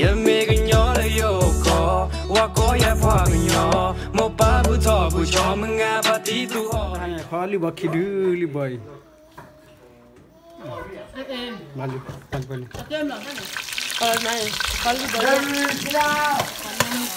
ယမ့ၢ်ကညီလၢယအိၣ်ကီၢ်, ဝၤကိးယၤပှၤကညီ, မိၢ်ပၢ်ဘူၣ်ထီၣ်ဘူၣ်ဆီ မုၢ်ဂၤဘၣ်တံၢ်သူအီၤ, ခီလံၢ်ဘီခံဒုလံၢ်ဘီအံၤ, မၤလ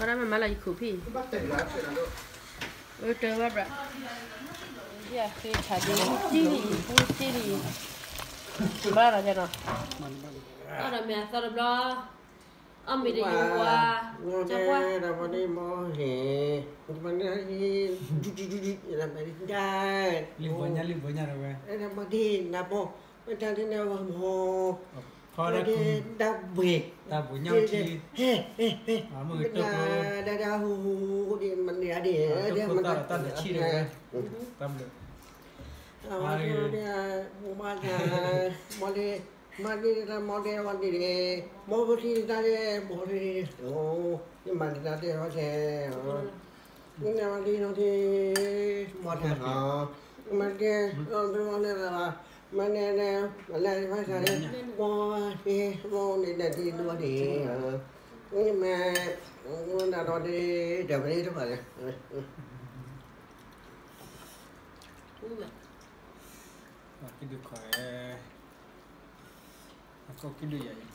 ံ, မၤလံ, ခီလံၢ်ဘီ, ဖီဒၣ်မၤလၢယခိၣ်ဖံ, အတၢ်ဘၣ်ဘၣ်, ယဃ့ထးဒ်, တံၢ်လံ, တံၢ်လံ, ဘၣ်ဒီးနီၤ, ဘၣ်ဒီးမ့ၢ်အသီတဘျီ, အီၣ်မ့ၤတယိၤဝါ, တၢ်ပှၢ်, တၢ်ပှၢ်န့ၣ်မ့ၢ်ဟဲ, တၢ်ပှၢ်န့ၣ်, လံၢ်ဘီညါ, လံၢ်ဘီညါတဝဲ, တၢ်ပှၢ်, တၢ်ပှၢ်, တၢ်ဘှ့ၣ်, တၢ်ဘှ့ၣ်ညါ, မ့ၢ်တၢ်ပှၢ်, တၢ်ဟူးဟူးဒ်မၤန့ၢ်အဒ့ၣ်, တၢ်နဆံၣ်တဝဲ, တၢ်ဘျုး, မၤန့ၢ်, မၤန့ၢ်တၢ်မၤဒဲးဝဲဒ်န့ၣ်, မ့ၢ်ပထံၣ်တၢ်ဒဲး, မ့ၢ်, ယမၤန့ၢ်တၢ်ဒဲးဝဲဒဲး, မ့ၢ်န့ၣ်ဝဲဒ်နီၢ်ထံ, မ့ၢ်တၢ်, မ့ၢ်တၢ်, မ့ၢ်န့ၣ်, မ့ၢ်န့ၣ်, မ့ၢ်လဲၤဘၣ်ဆၣ်န့ၣ်, မ့ၢ်, မ့ၢ်န့ၣ်တၢ်ဒ်န့ၣ်ဝဲဒ်, မ့ၢ်, မ့ၢ်နၤဒီးဒ်, ဒီးပန့ၢ်တဖၣ်န့ၣ် ကဒုးခီၣ်, အကီၢ်ကဒုးယၤအံၤ,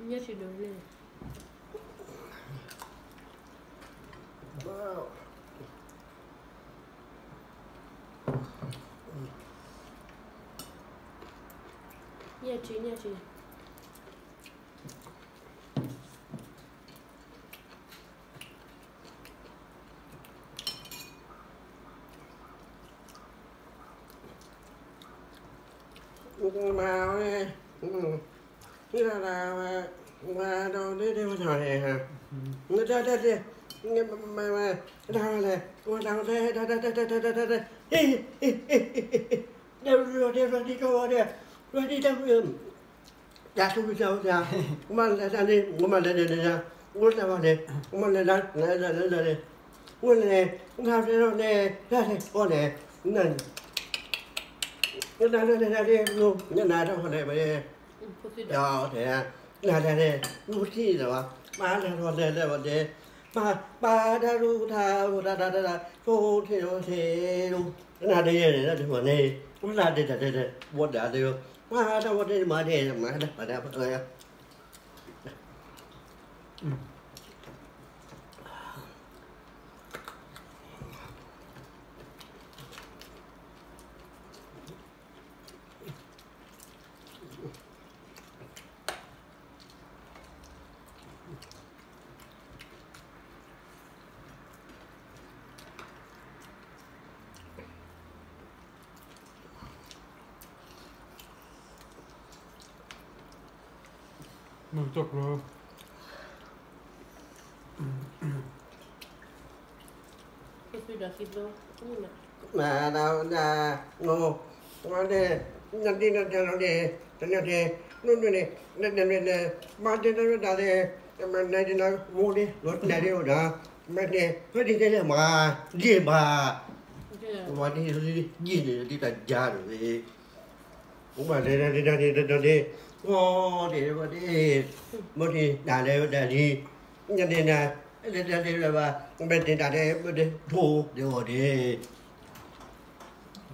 ညၣ်ထံဒိၣ်န့ၣ်, ညၣ်ထံ, ညၣ်ထံ. မၤဝဲ, မၤဒီးဒ်ဒ်ဝဲနီၤ, မၤဒီးဒ်ဒ်, မၤဝဲ, တၢ်ဝဲလဲၣ်, ဝဲတၢ်ဝဲလဲၣ်, တၢ်, တၢ်, တၢ်, တၢ်, တၢ်, တၢ်, တၢ်, တၢ်, တၢ်, တၢ်, တၢ်, ကမၤလဲၤတၢ်န့ၣ်, ကမၤလဲၤန့ၣ်, အိၣ်တၢ်ဘၣ်န့ၣ်, ကမၤလဲၤတၢ်န့ၣ်, အိၣ်န့ၣ်, တၢ်န့ၣ်, တၢ်န့ၣ်, တၢ်န့ၣ်, တၢ်န့ၣ်, တၢ်န့ၣ်, နနၤတၢ်ဝဲန့ၣ်, တၢ်န့ၣ်, နထံၣ်လီၤဘၣ်, ပၢ်တၢ်ထီၣ်လဲၤလဲၤဝဲန့ၣ်, ပၢ်, ပၢ်တၢ်ရူၢ်တၢ်, တၢ်တၢ်တၢ်တၢ်, ထိၣ်ထံၣ်ထိၣ်ထံၣ်, နၤတယဲၢ်န့ၣ် တၢ်တမၤန့ၣ်, ပၢ်တၢ်တၢ်တၢ်တၢ်, ဝဲတၢ်တၢ်, ပၢ်တၢ်ဝဲတၢ်မၤတၢ်, မၤတၢ်, ပၢ်တၢ်, မုၢ်ကတီၢ်ကျိ မၤဒၣ်, ဝဲဒၣ်, နဒ့နတၢ်လီၤန့ၣ်, တနၢ်န့ၣ်, နန့ၣ်, နန့ၣ်န့ၣ်, မၤဒ့နတၢ်လီၤ, မၤဒ့နမိၢ်န့ၣ်, လီၤတၢ်ဒ့အိၣ်ဒီး, မၤန့ၣ်, ဖဲဒ်န့ၣ်မၤ, ဒ့ဘၣ်, မၤဒ့, ဒ့န့ၣ် ဒ့တၢ်ယါန့ၣ်, မၤဒ့ဒ့ဒ့ဒ့ဒ့ဒ့, အိၣ်ဒ့ဝဲဒ့, မၤဒ့တၢ်လီၤဝဲဒၣ်လံ, နန့ၣ်နၤ, ဒ့ဒ့ဒ့ဘၣ်, မၤဒ့တၢ်လီၤ, မၤဒ့ထိၣ်ဒ့အိၣ်ဒ့,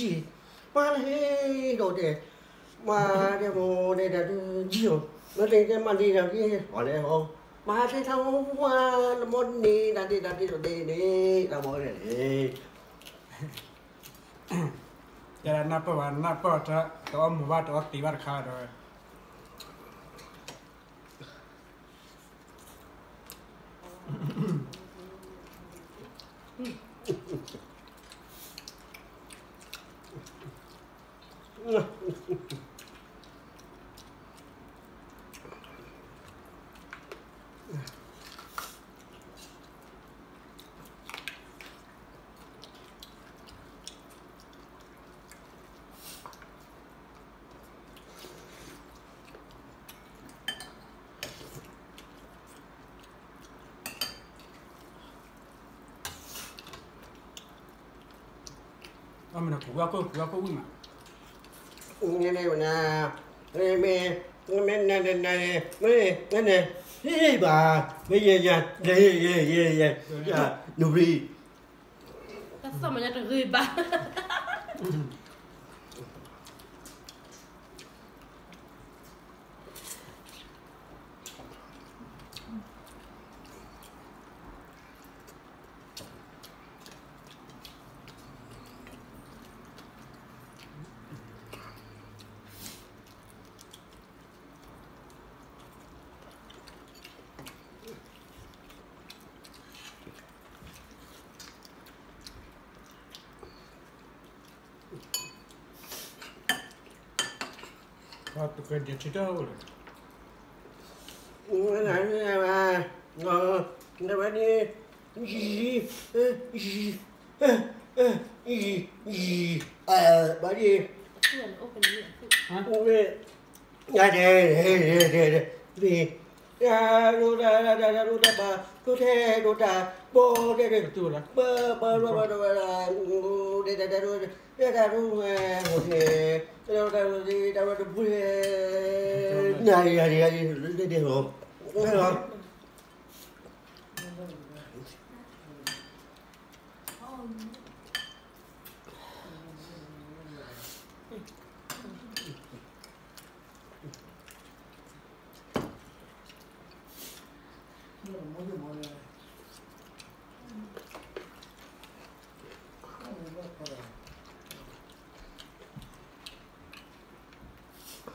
ယံာ်, ပှၤလၢဟဲဒီးတဲ, မၤတဲမိၢ်တဲတၢ်ဒုးယံာ်အီၤ, မ့ၢ်တဲတဲမၤဒ်တၢ်ဒ်အီၤလဲၣ်, မၤတဲတၢ်ဝါ နမ့ၢ်န့ၢ်တၢ်ဒ်တၢ်ဒ်ဒီးတဲန့ၣ် တၢ်မၤဝဲဒၣ်န့ၣ် တဲဒၣ်နၢ်ပၢၢ်ဘၣ် နၢ်ပၢၢ်တၢ် တအီၣ်မူၤဘၣ် တအီၣ်သံးဘၣ်တခါဒီး အမ့ၢ်နကူဝဲခိၣ် ကူဝဲခိၣ်ဝံၣ်မး, နမ့ၢ် မ့ၢ် မ့ၢ် မ့ၢ် မ့ၢ် မ့ၢ် မ့ၢ် မ့ၢ် မ့ၢ် မ့ၢ် မ့ၢ် မ့ၢ် မ့ၢ် မ့ၢ် မ့ၢ် မ့ၢ် မ့ၢ် နူရံ တၢ်သီၣ်မးညါတဂ့ၤဘၣ်. တကဲဒ်ထံတၢ်အိၣ်လၢ ဘၣ်ဒ်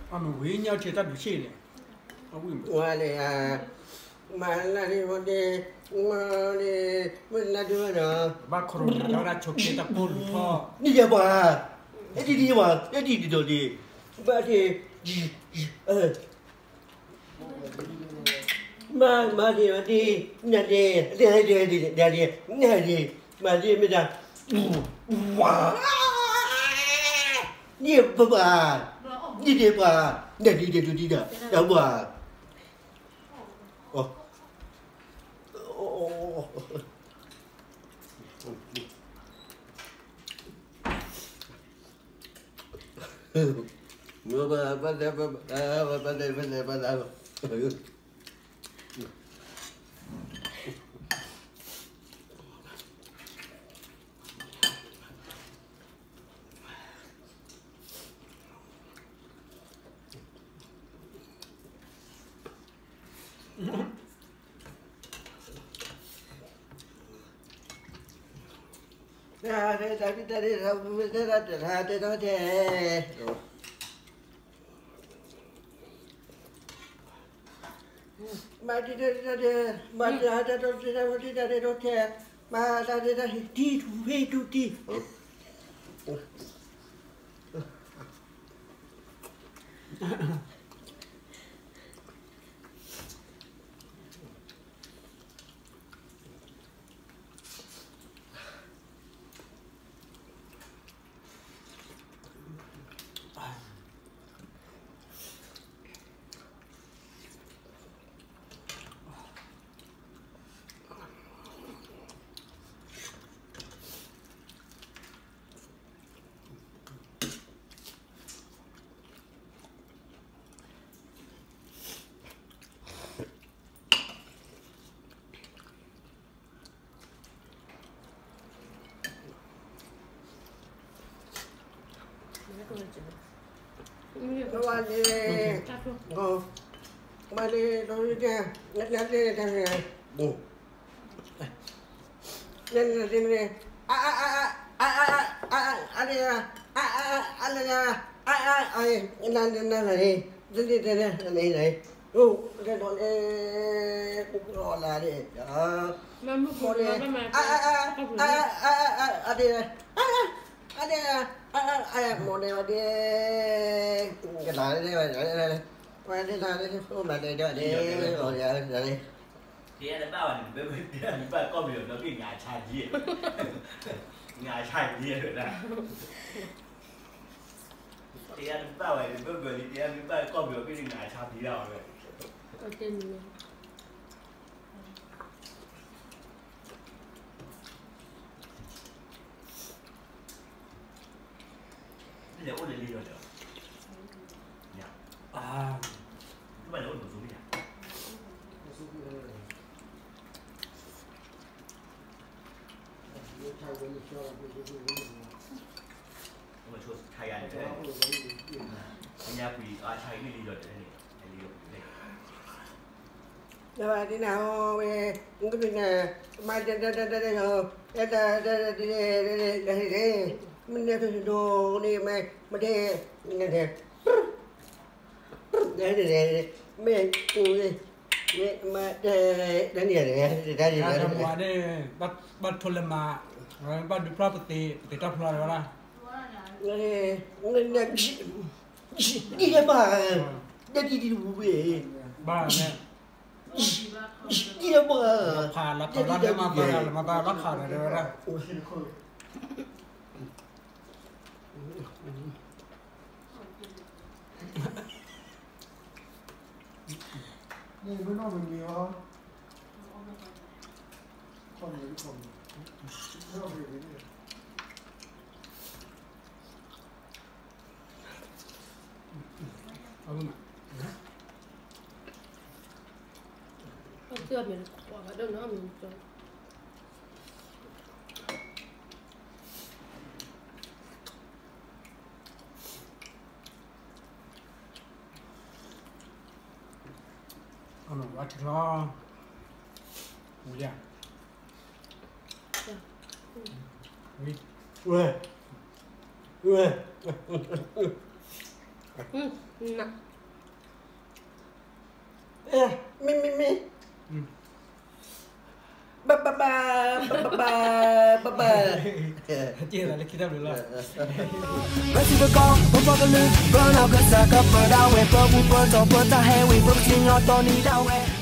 အမ့ၢ်ဝံၤညီထံတၢ်ဒုးဆံးန့ၣ် အဝံၣ်မး ဝဲန့ၣ် မၤလၢန့ၣ်ဝဲန့ၣ် မၤန့ၣ် မ့ၢ်လၢဒုးဝဲဒီး ဘၣ်ခီရိၤန့ၣ် တၢ်ဝဲဒၣ်ဆိးက့တၢ်ပိၢ်လူၤထီၣ် နံၣ်ယဲၢ်ပှၤ ဟဲဒ်ဒ်ပှၤ ဟဲဒ်ဒ်ဒီးဒ် ဘၣ်ဒ် မၤမၤဒ်မၤဒ် နၤဒ် နၤဒ် နၤဒ် မၤဒ်မ့ၢ်ဒၣ် ဝါ ဒ်ပှၤ ဒ်ဒ်ပှၤ နၤဒ်ဒ်ဒ်ဒ်ဒီး တၢ်ဝါ မ တၢ်တၢ်တၢ်တၢ်, မၤတၢ်တၢ်တၢ်တၢ်တၢ်တၢ်တၢ်, မၤတၢ်တၢ်တၢ်တၢ်, ထံၣ်ထူၣ်ဖ့ၣ်ထူၣ်တံၢ်. Mane, mane, mane, Mane, တယါတဘၣ်ဝဲန့ၣ် ဘၣ်ကီၢ်ပယီၤဒီးက့ၤငါဆါယဲၢ်, ငါဆါယဲၢ်ဝဲဒၣ်, တယါတဘၣ်ဝဲန့ၣ် ဘၣ်ဘၣ်လံ တယါတဘၣ်ကီၢ်ပယီၤက့ၤငါဆါပျံၤဒၣ်ဝဲ, လဲၤအိၣ်လၢလံယီၤဒီး, တဘၣ်လဲၤအိၣ်နီၢ်စိမ့ၢ်ဧါ. နဘၣ်ဒ်န့ၣ်အီၤဝဲ, နကဒုးနၤ, မၤတၢ်တၢ်တၢ်တၢ်ယီၤ, တၢ်တၢ်တၢ်တၢ်တၢ်, မ့ၢ်နဲၣ်ဒိၣ်န့ၣ် မ့ၢ်မ့ၢ်တဲ, မ့ၢ်, မ့ၢ်, မ့ၢ်တဲ, တၢ်န့ၣ်, တၢ်န့ၣ်, ဘၣ်ထိလၢမၤ, ဘၣ်ဒုးဖျါပသ့, ပသ့တၢ်ဖျါလၢၤဝဲဒၣ်, ဒ်လဲၣ်ဘၣ်, ဒ်ဒ်ဒ်ဝဲ, ဘၣ်န့ၣ်, ဒ်လဲၣ်ဘၣ်, လီၤဖးလီၤဖးလီၤမၤဘၣ်လီၤမၤဘၣ်လီၤဖးလီၤဝဲဒၣ်, မ့ၢ်, မ့ၢ်, မ့ၢ်, ဘၣ်, ဘၣ်, ဘၣ်, ဘၣ်, ဘၣ်, ဘၣ်, ဘၣ်, ကဲလီၤလၢခံတၢ်ဘျုးလီၤ, ပစံးပကီၢ် ပပှၤကလုာ် ပနီၢ်ကစၢ်ကပၢဒၣ်ဝဲ ပပူၤပတီၢ်ပတၢ်ဟဲဝံၤ ပကစံၣ်ညီၣ်တီနံၤဒၣ်ဝဲ